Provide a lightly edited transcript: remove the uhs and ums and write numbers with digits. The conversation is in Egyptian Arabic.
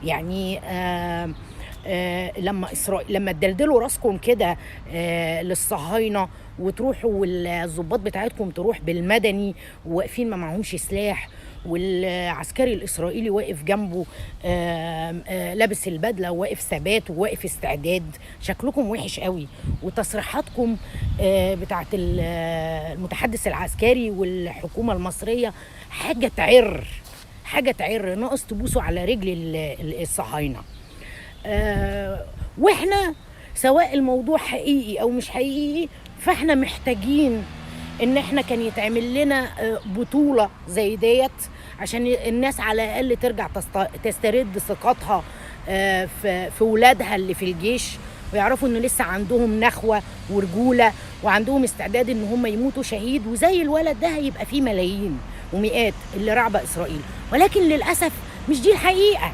يعني لما اسرائيل، لما تدلدلوا راسكم كده للصهاينه، وتروحوا والظباط بتاعتكم تروح بالمدني وواقفين ما معهمش سلاح، والعسكري الاسرائيلي واقف جنبه لابس البدلة وواقف ثبات وواقف استعداد، شكلكم وحش قوي. وتصريحاتكم بتاعت المتحدث العسكري والحكومة المصرية حاجة تعر، حاجة تعر، ناقص تبوسوا على رجل الصهاينة. واحنا سواء الموضوع حقيقي او مش حقيقي، فاحنا محتاجين ان احنا كان يتعمل لنا بطولة زي ديت، عشان الناس على الاقل ترجع تسترد ثقتها في ولادها اللي في الجيش، ويعرفوا انه لسه عندهم نخوة ورجولة وعندهم استعداد ان هم يموتوا شهيد. وزي الولد ده هيبقى فيه ملايين ومئات اللي رعب اسرائيل، ولكن للاسف مش دي الحقيقة.